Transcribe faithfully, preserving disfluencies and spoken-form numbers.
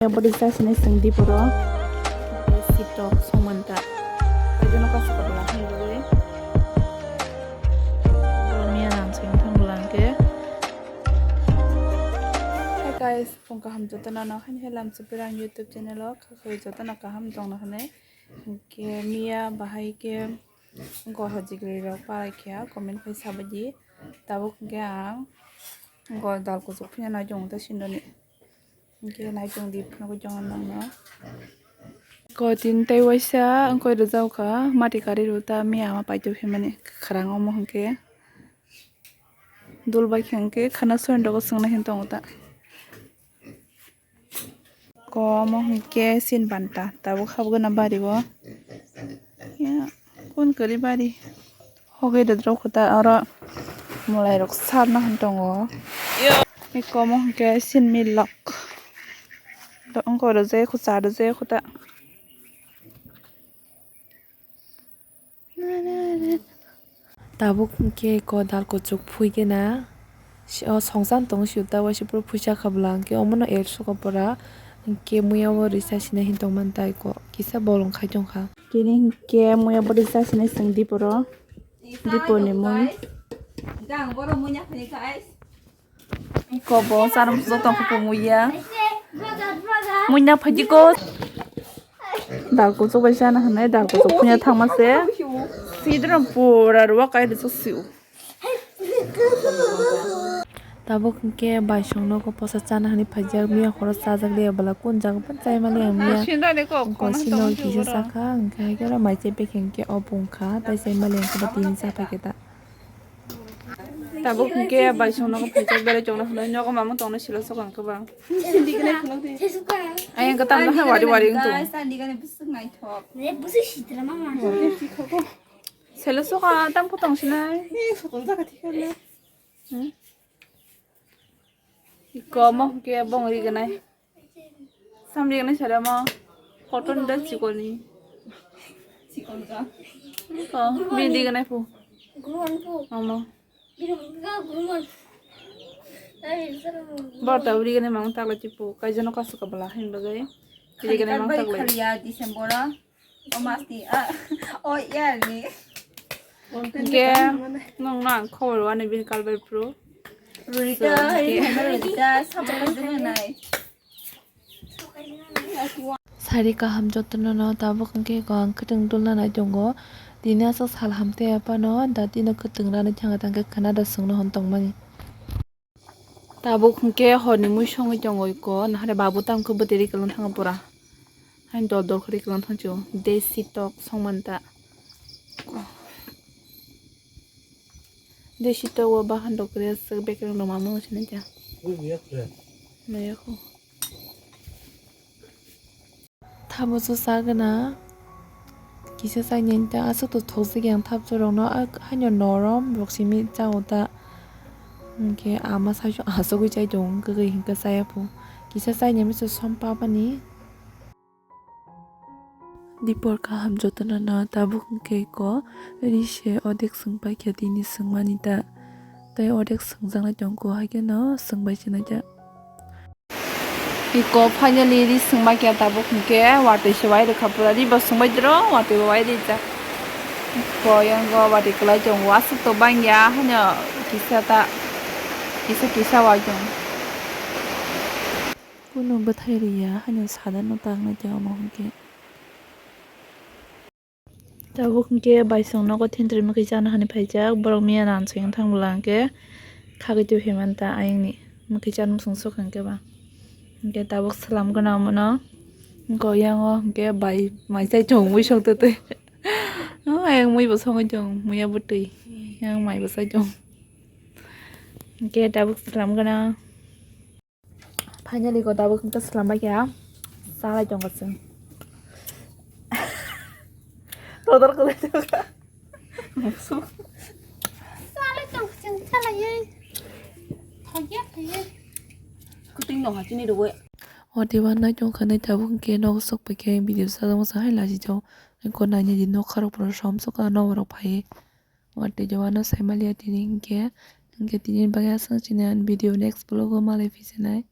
Bwrwi chasinai chwng di poro. Sitok songmanta. Kaijakno kasu kabla hwnwi. Miya nang chwng thang bwla hwnkhe. Hi guys, phung kaham jotono no haini hai lamsok pira ang YouTube channel o khakhai jotono kaham tongna hwnwi. Hwnkhe miya bahai khe gor hojigri rok parai kha comment khai sabaidi. Tabuk hwnkhe ang gor dal kuchuk phiya nai tong tei sindoni. Hwnkhe naitung di phunugwi tongo nokno. Kotin tei waisa wngkoi rwjak kha mati kari rw ta miya ama paithago himani kwkhwrang omo hwnkhe dul bai khe hwnkhe khana soin rogo swngnai hwn tongo ta. Ko omo hwnkhe sin banta tabuk habgana bari o. Ya, kun kwrwi bari. Hogwi rwdrok khuta oro mwlairok sarna hwn tongo. Eko omo hwnkhe sinmi lok. Wngkha oro je khuta, aro je khuta. Tabuk hwnkhe eko dal kuchuk phuigena. Si-, o songchang tongo siyota waisa pura phuisa kha bwla hwnkhe omono er suka pura hwnkhe muya o risa sinai hin tongmani tai kok kisa bolong khai tongkha. Tini hwnkhe muya bo risa sinai chwng diporo, dipor ni mui. Kobo charum joto khe muya. Muina phaji ko. Dal kuchuk bai chana hwnwi dal kuchuk phuina thangma se. Sidra pura ruwa kai de sio. Tabuk hwnkhe baisong nogo posa chana hwnwi phaijak, miya horo chajak liya bwla kun jaga phano chai maliya ang miya. Sindani kok, hwnkhe kono sino hwnkhe kisa oro. Sakha, hwnkhe hai khe oro mai chai paikha hwnkhe obo wngkha, tai chai maliya hwnkhe bo tini cha paikha ta. Tabuk hwnkhe baisong nogo phaijak berai tongna hwnwi nogo mamung tongna silo sokang kwbang. Ayang kwtam no hai wari wari wng tong. Selo soka tam khe tong sinai. Ni soton jaga thik khe. Hmm? Iko mo ke bong ri ganai. Sam ri ganai sara mo. Cotton da chikoni. Chikon ka. Ko, mi ri ganai pu. Gruan pu. Mama. Bini ga gruan. Ai, sara mo. Bor ta ri ganai mang ta la chipu. Kai jano kasu ka bala hin bagai. Ri ganai mang ta la. Khaliya December a. O mas ni, ah, o year ni. Hwnkhe nwng no ang khobor wani bini kalbai phuru. Rurita, so, hwnkhe rurita, sabak jwngo nai. Sari kaham jotono no tabuk hwnkhe ko ang kwtwng dulna nai tongo. Tini aswk sal hamtwi aphano dati no kwtwng rani thanga thangkhe khwna da swngno hwn tongmani. Tabuk hwnkhe horni mui songwi tongo iko, nahare babu tamkhe bwtwi ri kwlwng thangkha pura. Haini dol dol khe ri kwlwng thangchio. Desi tok songmani ta. Desi tok o bahan rok kwrwi aswk bekereng rok mamung sinai ta. Naiya kho. Thabusu sagwna kisa chaini ta aswk to thokjagwi ang thapjak rokno, haino norom rok simi chago ta. Hwnkhe ama saichung asugwi chai tongo, kwgwi hwnkhe chaya pho. Kisa chaini misa som papani. Dipor kaham jotono no tabuk hwnkhe ko ri se odek swng paikha tini swngmani ta. Tei odek swngjaknai tongkho, haikhe no swngbai sinai ta. Iko finally ri swngma khe tabuk hwnkhe watwi se wai rwkha pura, ri bo swngbai dro watwi bo wai rijak. Iko yango watwi kwlai tongo, aswk to bangya haino kisa ta kisa kisa wai tongo. Kunu bwthai riya haino sadano taknai tei omo hwnkhe. Tabuk hwnkhe baisong nogo thentwrwi mwkhwi chana hwnwi phaijak, borok miya nang chwng thang bwla hwnkhe khagwi twi phaimanta ayangni mwkhwi chana muchung sukha hwnkhe ba. Hwnkhe tabuk swlam gwnang omono wngkha, yango hwnkhe bai mai chai chong mui song twtwi. O ayang mui bo songwi tong, muya bwtwi, yang mai bo chai tong. Hwnkhe tabuk swlam gwnang. Finally ko tabuk hwnkhe swlambai kha. Chalai tongkha chwng. Todor kwlai tongkha. Chalai tongkha chwng, chalaiwi. Thokya khaiwi. Kuting tongkha chini rwui. O diwan nai tongkha nai tabuk hwnkhe nogo sok paikhe video sajak masa hai lachijago. Ko naina di nokha rok pura som sok ka nogo rok phaiwi. Watwi jawano saimaliya tini hinkhe, hinkhe tini bagwi aswk chini ani video next vlog o malai phi sinai.